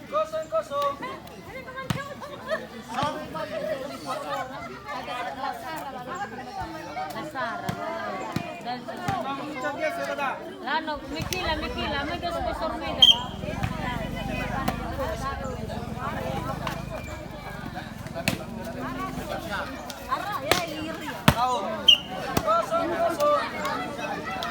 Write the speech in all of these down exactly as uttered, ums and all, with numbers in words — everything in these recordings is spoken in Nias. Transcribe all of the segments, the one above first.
Kosong, kosong. Lano, mikila, mikila, mega sponsor mega. Kosong, kosong.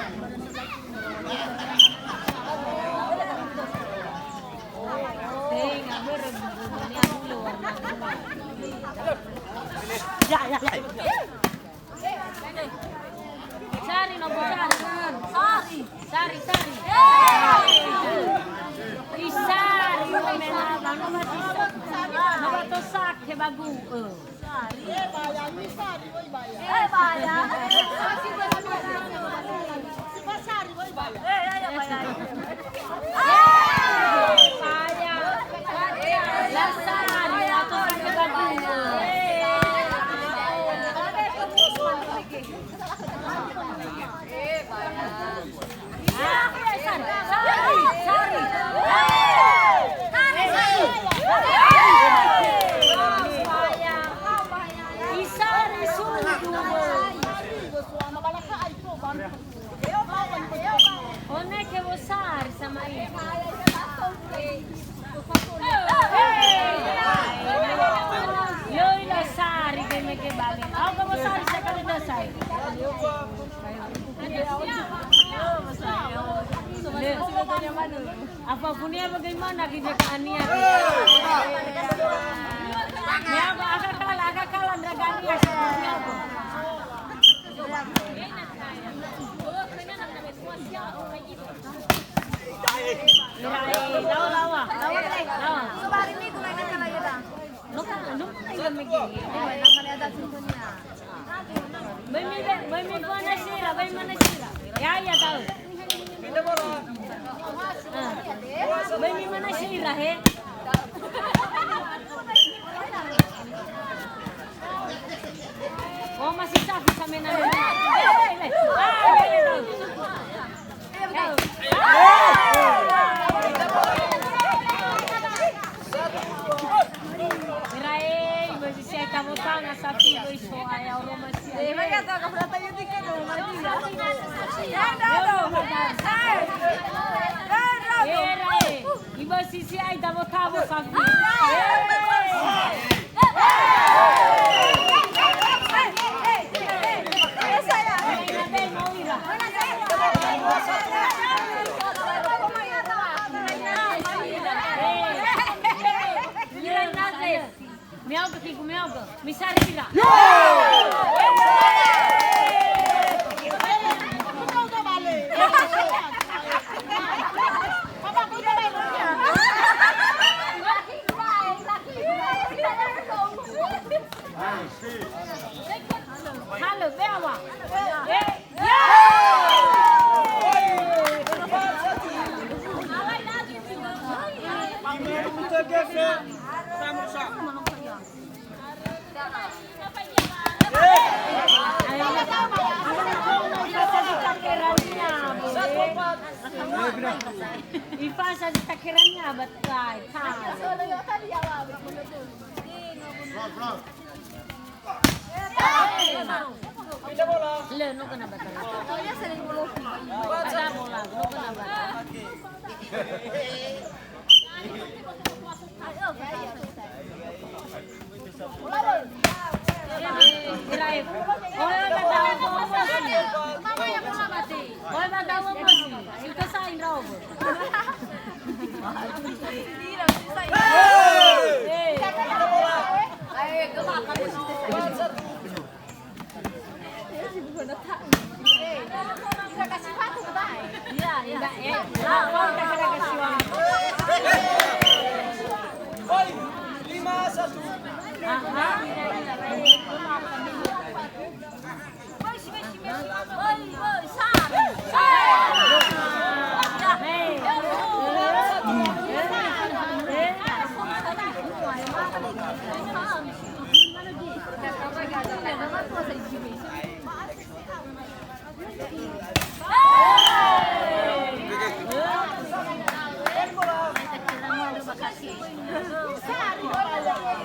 Sari no bu sari. Sari. Sari, sari. Isari, no mena, no ba to sake bagu. Eh, baya, ni sari, woi, baya. Eh, baya. One ke wosari sama ini. Yoi la sari ke mege bale. Au ke wosari sekali dasai. Apa punya bagaimana kerjaannya? Ya, agak kalah, agak kalah, ndragania. Bai mi, bai mi fana sira, bai mana sira. Ya, ya, tahu. Ah. Bai mi mana sira, he. Oh, masih safi sama nana. Eh, eh, eh. Ah, ya, ya, tahu. Irae, iba si saya tabo tanga sapi, iba iso ayah rumah si ayah. Eh, mereka tak akan pernah tanya tiket dong, Martina. Irae, iba si si ai tabo-tabo sapi. Miaoga kigu, miaoga. Misarira. Halo, beawa. Eh, ya. Ifasa zi takerania batai. Le, no kena batal. Ada bola, no kena batal. Irae. Oe, ba dawa, oe, ba dawa, oe. Ita sain rawa. Eh.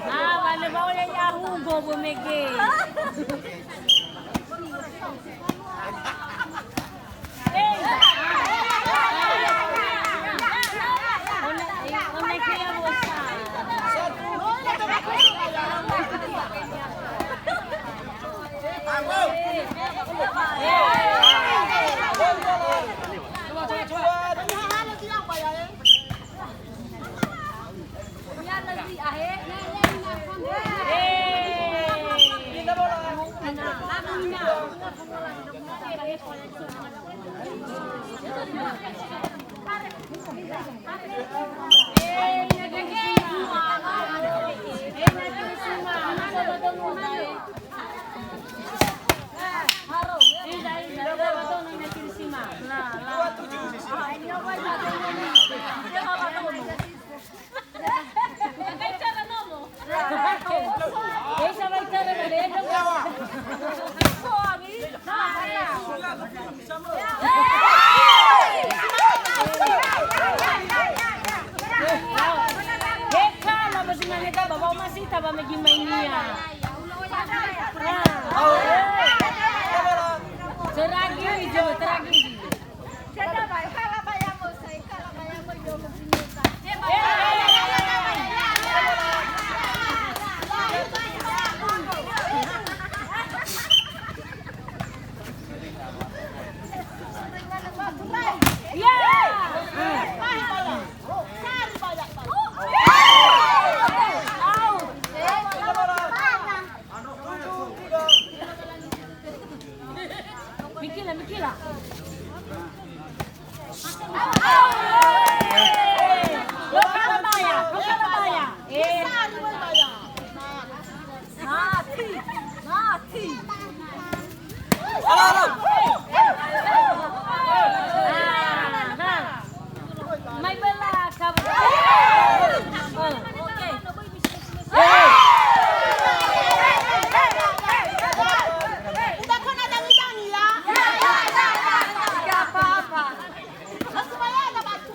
Ah, wale bau ya, ya, Hugo, bo mege. He kala ba zinane ta ba, ba masita ba megi mainia. Teragi, jo, teragi. Mikila, mikila. Lokala baya, lokala baya. Eh. Mati, mati. Mai belakang. Udah kena dangi-dangi ya? Ya, ya, ya, ya, ya. Gak apa-apa. Langsung aja ada batu.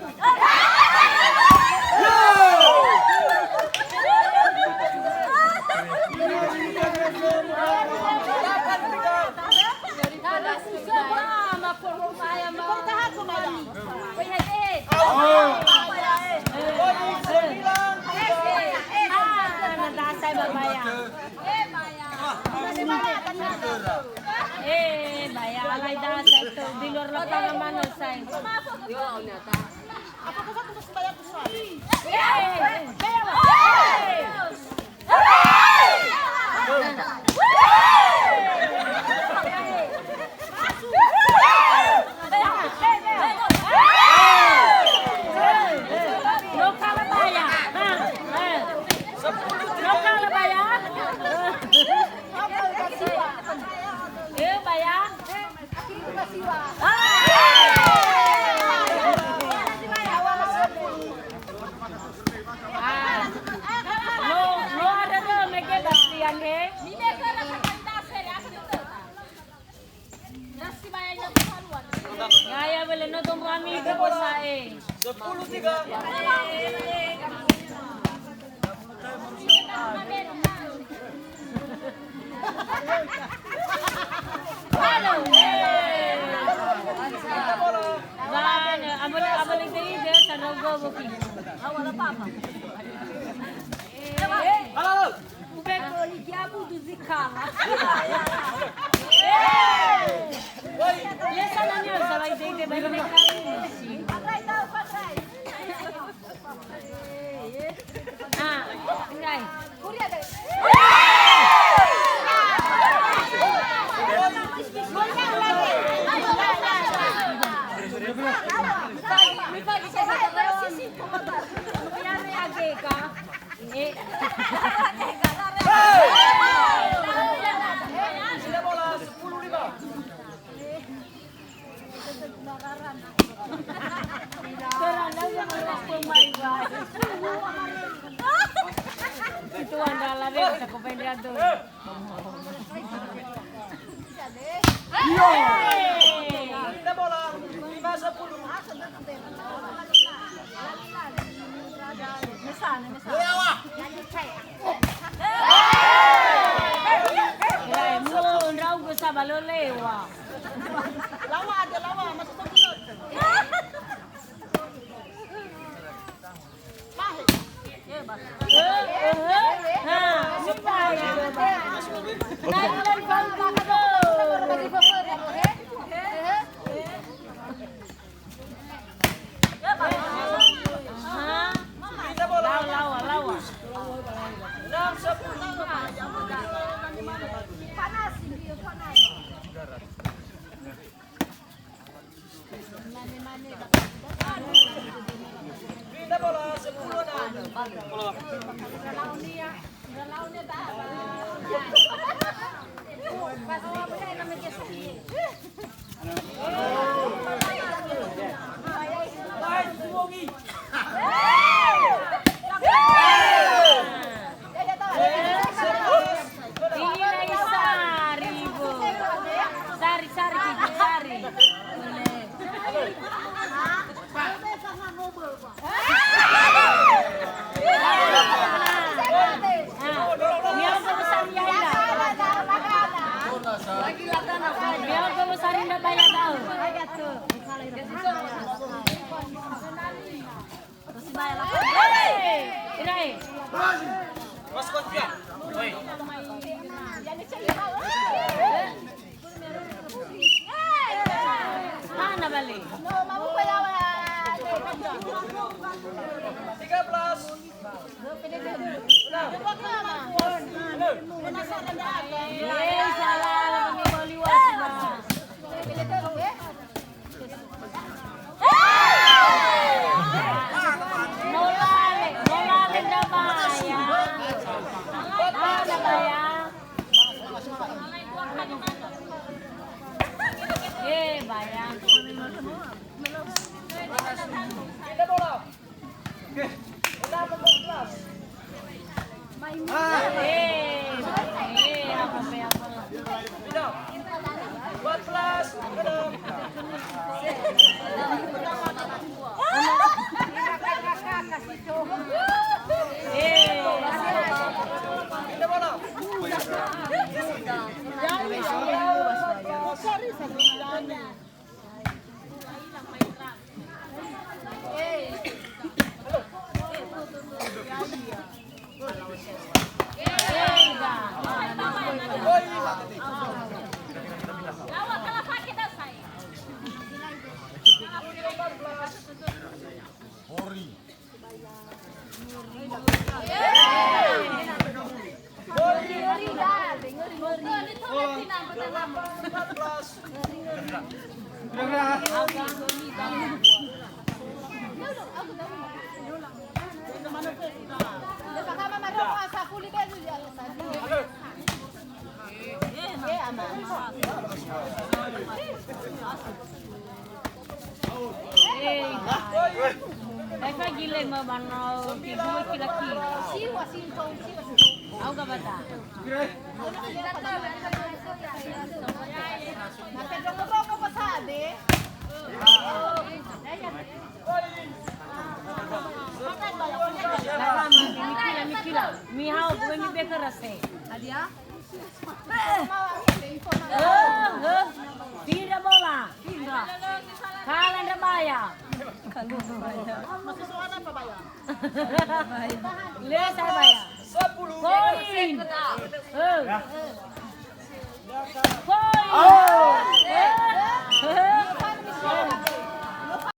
Eh, baya, alai da, sai to, di luar lapangan mana, sai? Apa kau satu masih bayar besar? Eh, eh, eh. Ah. No, no ada tu, mege Bastian, he. Ya, ya, boleh nonton kami ke bola, eh. Sepuluh tiga. Halo. Eh. Bang, abang, abang, ini dia, cara gua booking. Awal apa-apa. Eh. Halo. Ube ko ligi abu du zikala. Biasa nani harus salah ide-ide baik-baik kali. Ah, enggak. Kuria deh. Sa ko pendra do. Iya. Kita bola. Lima sepuluh. Mesane, mesane. Lewa. Rai, mulo ndraugu sabalo lewa. Lawa aja, lawa. Masuk sepuluh. Ina isari, Bu. Sari, sari, Kiki, sari. Ah, miau kalau sari ya, ya. Miau kalau sari ndak bayar tahu. Mana balik? Tiga belas. Eh, salah, lagi beli wasit, Bang. Nolale, nolale ndrabaya. Ah, ndrabaya. Eh, baya. Ai fa gile ma banau tibu kilaki. Au gabata. Mikila, mikila. Mihau, bukan mi bekerase. Adia? Eh, eh. Pindah bola. Pindah. Kalah ndrabaya. Lesa baya. Sepuluh. Poin. Eh. Poin. Eh.